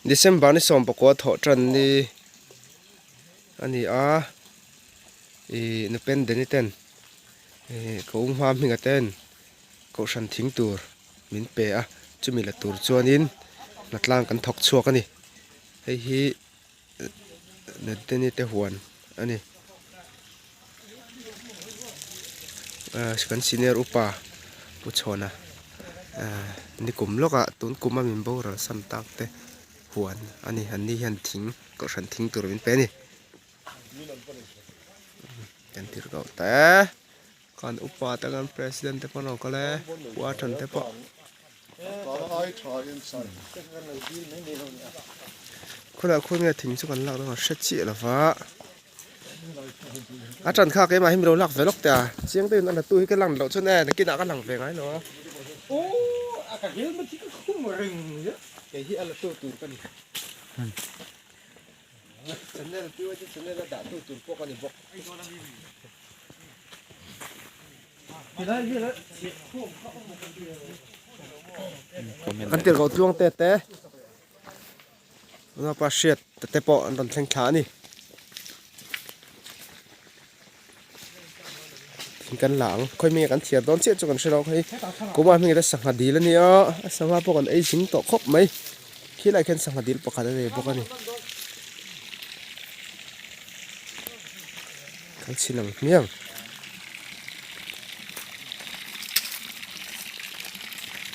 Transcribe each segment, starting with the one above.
December ni 19 thawh tan ni a ni a, ih nupen Danny ten ih ka u hma hminga ten kohhran thing tur min pe a, chumi la tur chuanin hnatlang kan thawk chhuak a ni, hei hi Danny te huan a ni, kan senior upa Pu Chhawna nikum lawkah tun kuma min boral sam tak te huan a ni, an ni hian thing kohhran thing tur min pe a ni. Kan tir ko te kan upa te kan president te pawh an lo kal e khua than te pawh. Khawlai khawi nge thing chu kan lak dawn a hre chiah lo va a tan kha keimah hi mi lo lak ve lawk teh a chiang deuhin a la tu hi ka lang loh chuan e nakinah ka lang ve ngai lo a kei hi a la tu tur ka ni. Channel PYT channel a dah tu tur pawh ka ni bawk. Kan tirh ko tluang te te Unaupa hriat te pawh an rawn thleng thla a ni. Thing kan la ang khawi hming ah kan thiar dawn chiah chu kan hre lo hei kumah hming ah te sangha dil a nia a sangha pawh kan ei zing tawh khawp mai khilai khian sangha dil pakhat a nei bawk a ni kan chhin ang hmiang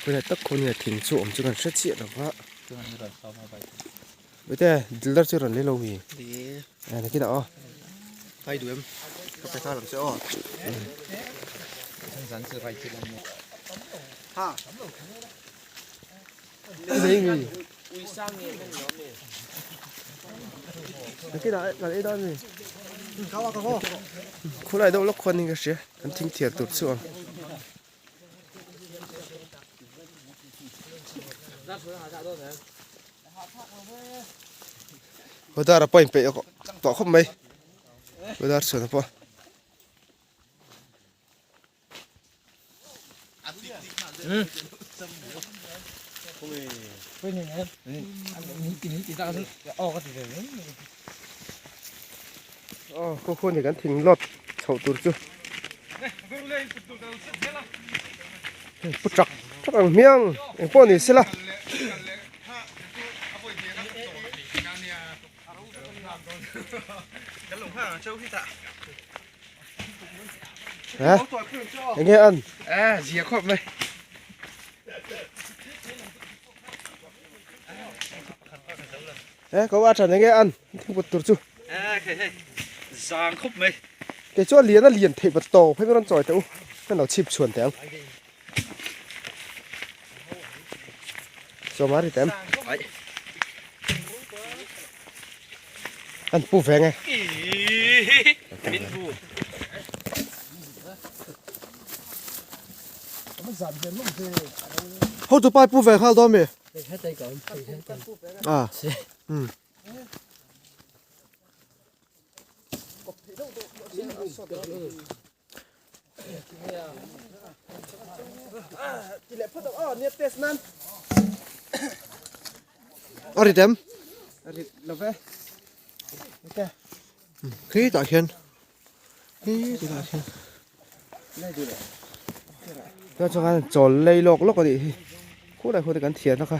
tunah tak khaw nia thing chu awm chu kan hre chiah lo va Vete dildar chu rawn lei lo mi nakinah aw Kai duh em ka pe nghal ang che aw ha nei mi nakinah kan ei dawn mi khulai deuh lawk khuan in ka hria kan thing thiar tur chu ang. Hodar a pawh inpeih tawh khawp mai Hodar chhuan a pawh. Aw khaw khaw ni kan thing lawt chhoh tur chu pu chak chak ang hmiang eng pawh ni sela hả anh nghe ăn à gì khop mày Ê, có ba trần anh nghe ăn thing bột tur chu Zang khawp mai. Kei chu a lian a lian theih bat tawp hei rawn chawi teh u ka lo chhip chhuan teh ang. Sawma ri tem. An pu veng e. Min bu. Ho tu pai pu veng hal dawn mi? À. Ừ. A rit em? A rit lo ve. Khi tah khian khi tah khian chuan chuan chawl lei lawk lawk a nih hi khulai khuan te kan thian a kha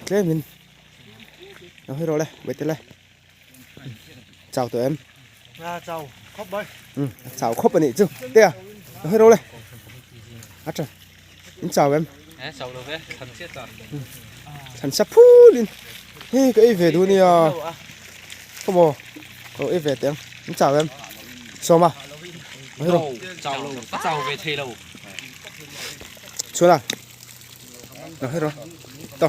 tlemin lo hawi rawh le bawihte le chau tawh em a chau khawp mai um a chau khawp a nih chu te a lo hawi rawh le a tha in chau em e chau lo ve thlan chiat ta thlan sa phul in hei ka ei ve duh nia khawmaw ka lo ei ve teh ang in chau em sawma lo hawi rawh chau lo ka chau ve thei lo chhuan a lo hawi rawh to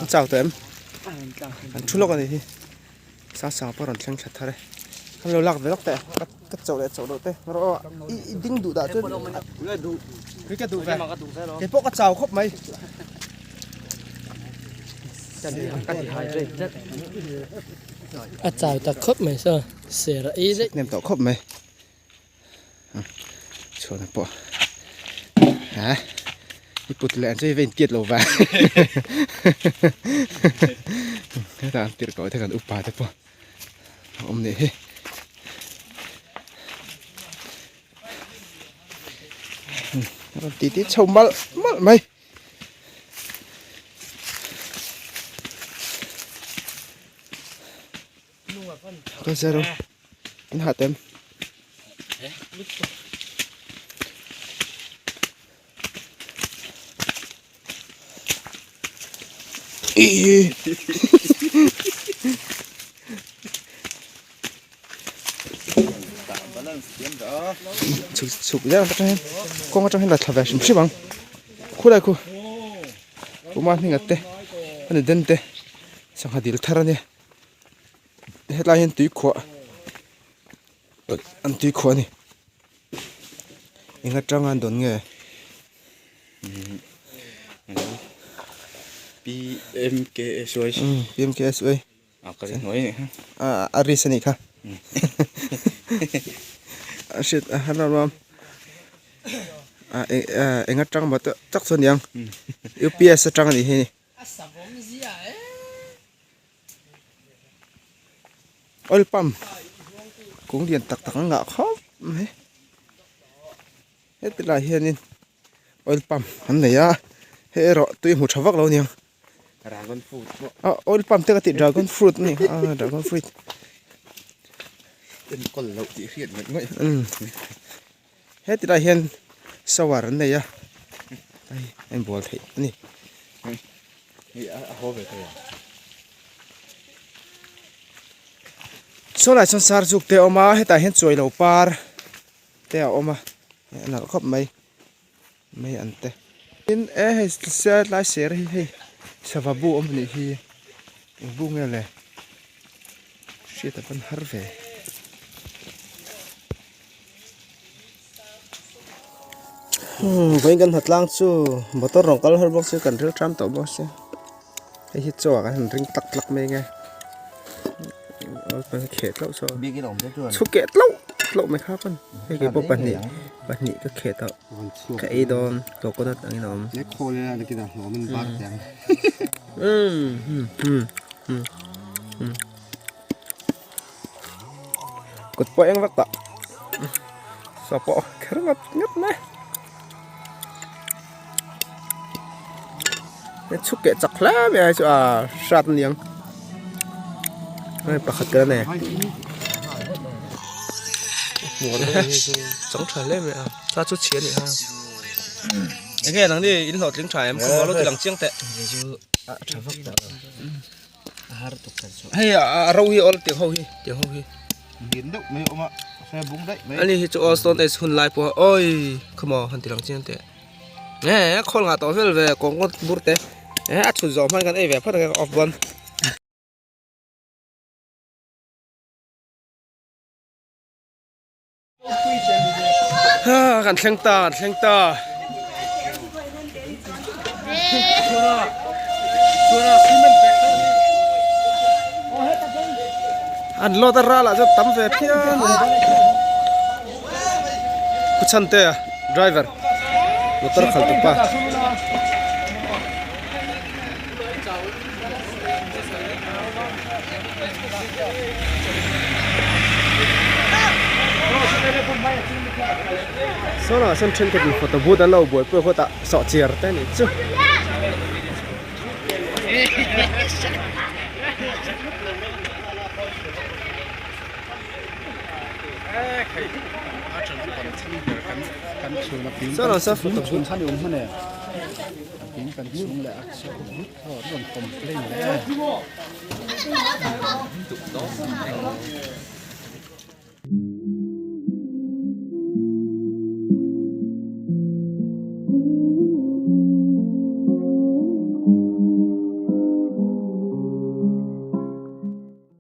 in chau tawh em an thu lawk a nih hi sa sang pawh a rawn thleng thla thar e kan lo lak ve lawk teh ka ka chauh leh chauh loh te rawh aw i i ding duh dah chuan kei ka duh ve kei pawh ka chau khawp mai a chau tak khawp mai saw ser a ei daih nem tawh khawp mai chhuahna pawh ha. I put leh ang chu hei va intiat lo va hetah an tirh koh te kan upa te pawh a awm nih hi. Rawn titi chho malh malh mai. Ka zero an ha tem. Chhuk chhuk zel atang hian kawng atang hian la thla ve hrim hrim ang khulai khu puma hming te a ni den te sangha dil thar a nia hetlai hian tui khuah an tui khuah a ni eng atanga an dawn nge. PMKSY PMKSY a ka ring hnuai nih kha a a risk anih kha a hriat a har ram ram a eng atang maw tak chu aniang UPS atang anih hi oil pump kung lian tak tak an ngah khawp mai heti lai hianin oil pump an nei a hei erawh tui hmu tha vak lo aniang. Dragon fruit pawh. A oil palm te ka tih dragon fruit a ni a dragon fruit. Enkawl loh tih hriat ngawih ngawih. Umm heti lai hian shower an nei a hei a inbual theih a ni. Hei a haw ve thei ang. Saw lai chuan sar zuk te a awm a hetah hian chuai lo par te a awm a a nalh khawp mai. Mai an te. Tin e hei tlai ser hi hei sava bu awm anih hi eng bu nge le hriat a van har ve. Vawiin kan hnatlang chu motor rawn kal har bawk se kan ril ṭam tawh bawk se hei hi chaw ah kan han ring tlak tlak mai nge kheh tlauh saw chhuk keh tlauh tlauh mai kha pawn hei keipawh pahnih ka kheh tawh. Ka ei dawn coconut angin a awm. Kut pawh eng vak tah. Saw pawh kher ngawt ngawt mai. Chhuk keh chak hle mai a chu a hrat aniang. Hei pakhat ka la nei. Chang tha hle mai a ta chu chhia a ni ha enge nang ni in hlawhtling tha em khawmual lo ti lang chiang teh a tha vak tawh lo a har tuk kher chu hei a ro hi awl tiang ho hi tiang ho hi lian deuh mai a awm a se bung daih mai ani hi chu aw stone age hun lai pawh oi khawmaw han ti lang chiang teh e khawl ngah tawh vel ve kawng ngawt bur te e a chhun zawh hman kan ei ve phawt ang e off bon. Kan thleng ta kan thleng ta an lot a ral ah chuan tam ve phian Pu Chhantea driver motor khalh tu pa. Saw lamah sawn thenkhat in photo booth an lo buaipui a kawtah sawhchiar te anih chu. Saw lamah sawn photo booth.